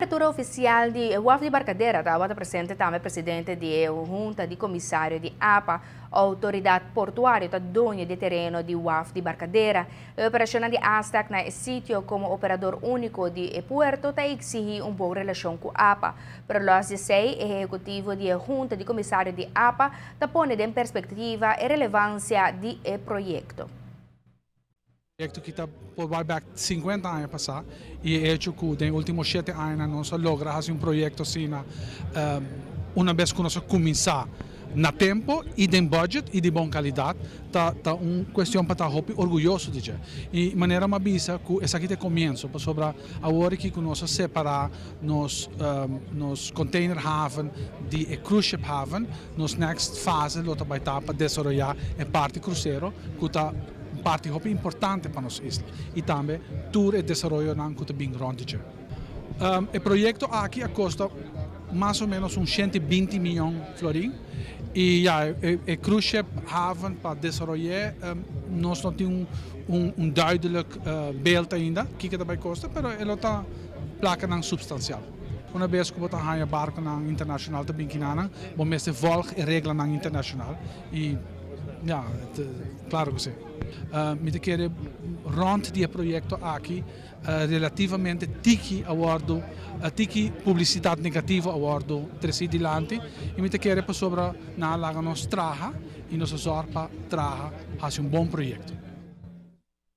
Apertura oficial di Waf di Barcadera tabata presente tambe presidente di Hunta di Comisario di APA. Autoridad Portuario ta doño di tereno di Waf di Barcadera. E operacion di Astec na e sitio como operador unico di e puerto ta exigi un bon relacion cu APA. Pero los di esey, ehecutivo di Hunta di Comisario di APA ta pone den perspectiva e relevancia di e proyecto. Proyecto cu ta por back 50 aña pasa y e hecho cu den ultimo 7 aña nos a logra haci un proyecto asina, un biaha cu nos a cuminsa na tempo y den budget y di bon calidad, ta un cuestion pa ta orguyoso di dje. Y manera m'a bisa cu esaki ta comienso, pasobra awor cu nos a separa nos container haven di e cruise ship haven, nos next fase lo bay ta pa desaroya e parti crucero, cu ta un parti hopi importante pa nos isla. Y tambe tur e desaroyo nan cu ta bin rond dje. E proyecto aki a costa mas o menos un 120 miyon florin y ja, e cruise ship haven pa desaroya, nos no tin un duidelijk beeld ainda kico ta bay costa, pero e ta placa nan substancial. Un biaha cu bo ta haya barco nan internacional ta bin akinan, bo mester volg e regla nan internacional y ja, claro cu si. Mi ta kere rond di e proyecto aki relativamente tiki a wordo, tiki publicidad negativo a wordo treci dilanti y mi ta kere pasobra nan a laga nos traha y nos a zorg pa traha haci un bon proyecto.